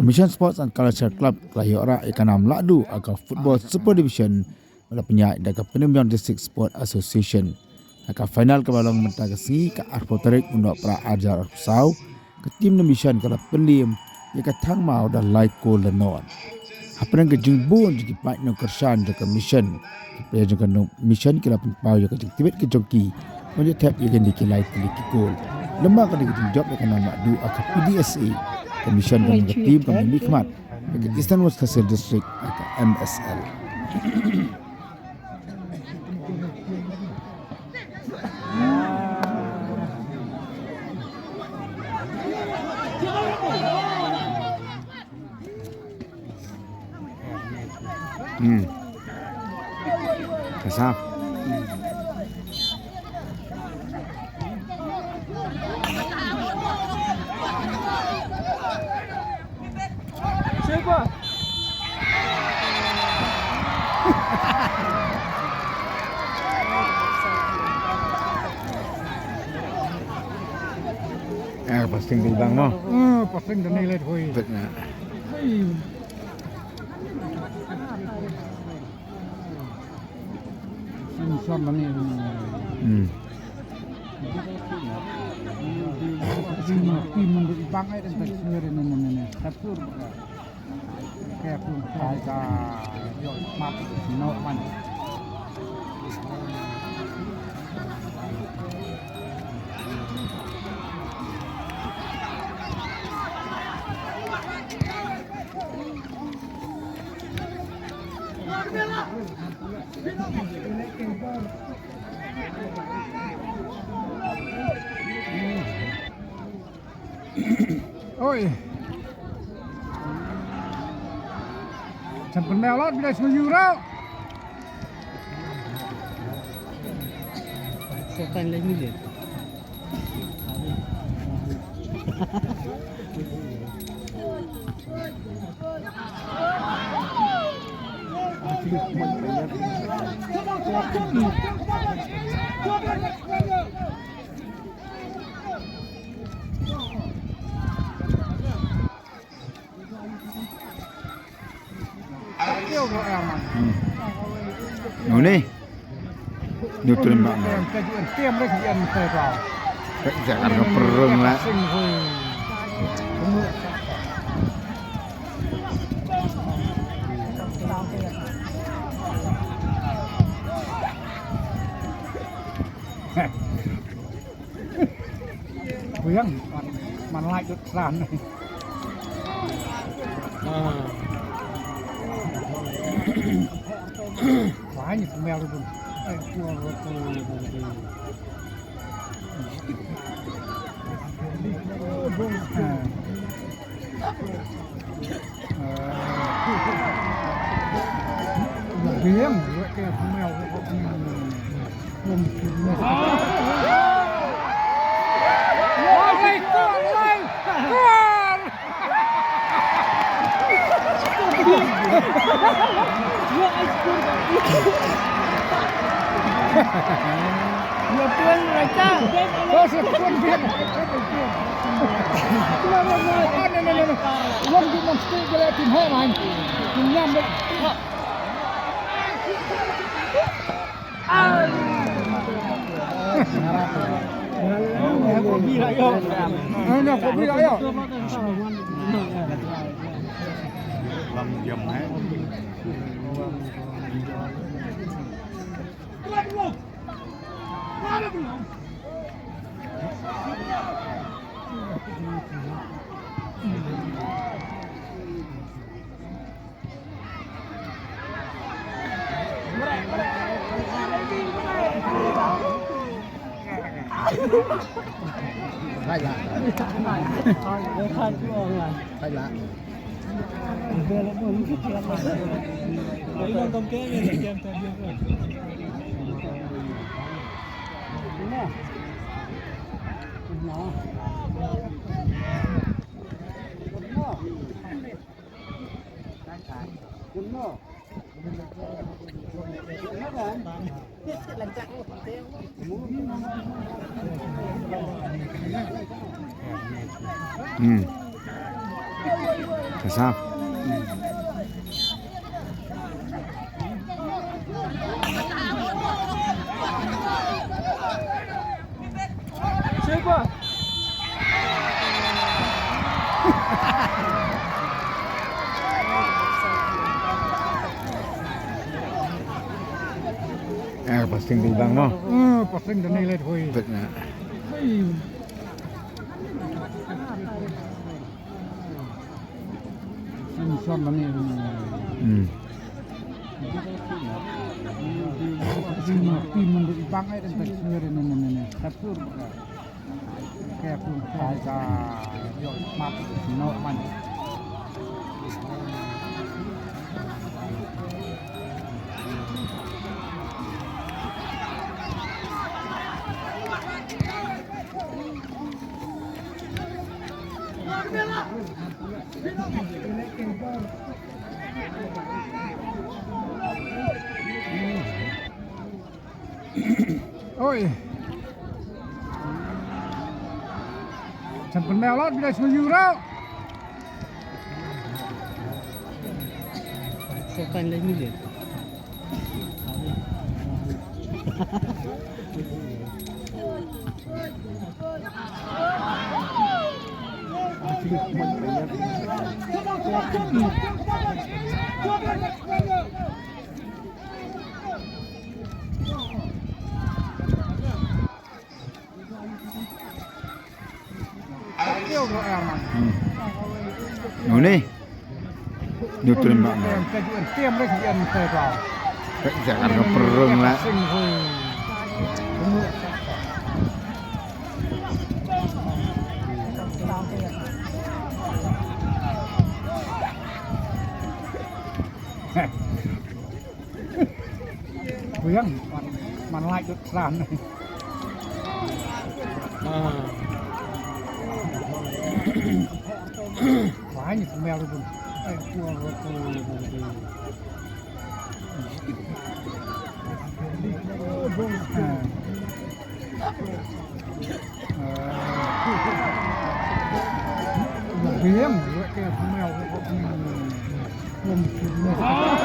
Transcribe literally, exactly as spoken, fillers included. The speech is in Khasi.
Mission Sports and Culture Club ka la ïoh rah ïa ka nam lahduh ha ka Football Super Division, ba la pynïaid da ka Pyndengbjong District Sport Association. Ha ka final kaba long mynta ka sngi, ka arphew tarik u Nohprah arhajar arphew saw, ka team na Mission ka la pynliem ïa ka Thangmaw da lai kol la nod. Hapdeng ka jingbun jong ki paid nongkyrshan jong ka Mission, ki player jong ka Mission ki la pynpaw ïa ka jingtbit ka jong ki ban ïoh thep ïa kine ki lai tylli ki kol. Lem bad kane ka jingjop ïa ka nam lahduh ha ka P D S A, ka Mission ka long ka team ka mihkhmat ïa ka Eastern West Khasi Hills District ha ka M S L. Hmm. Ka sap. Eh, posting di bang mo. Eh, posting di nilai hui. Bet na. Hui. Sensor na ni. Hmm. Di, di, di, di, di, bang ai dan tak sendiri ni, ni, ni, ni. Satu. Kaya pun kaya ka yo mat no man. Oi. Champion melot bila semua euro. Setan lagi ni. Hmm. Nuni. Nutrim bak ngai. Pek jakar ke perung lah. Buyang, man, man lai dut tran. Ah. Wah, ni smell tu. Eh, tu, tu, tu, tu. Ah. Hmm. Ka sap. Eh, posting di bang mo. Eh, posting di nilai hui. Bet na. Hui. Solution na ni. Hmm. Pin, pin mun di bang ai dan tak sendiri ni, ni, ni, ni. Kapur baka. Kapur saja. Yo, mat, no man. Oi. Chan pynmeo lot, bida shu yu rau. Sa tan lai minit. Hmm. Nuni. Nutrim bak na. Pek jangan ke perung lah. Heh. Buyang, man, man lai dut tran. Ah. Wah, ni smell tu. Eh, tua, tua, tua, tua. Ah.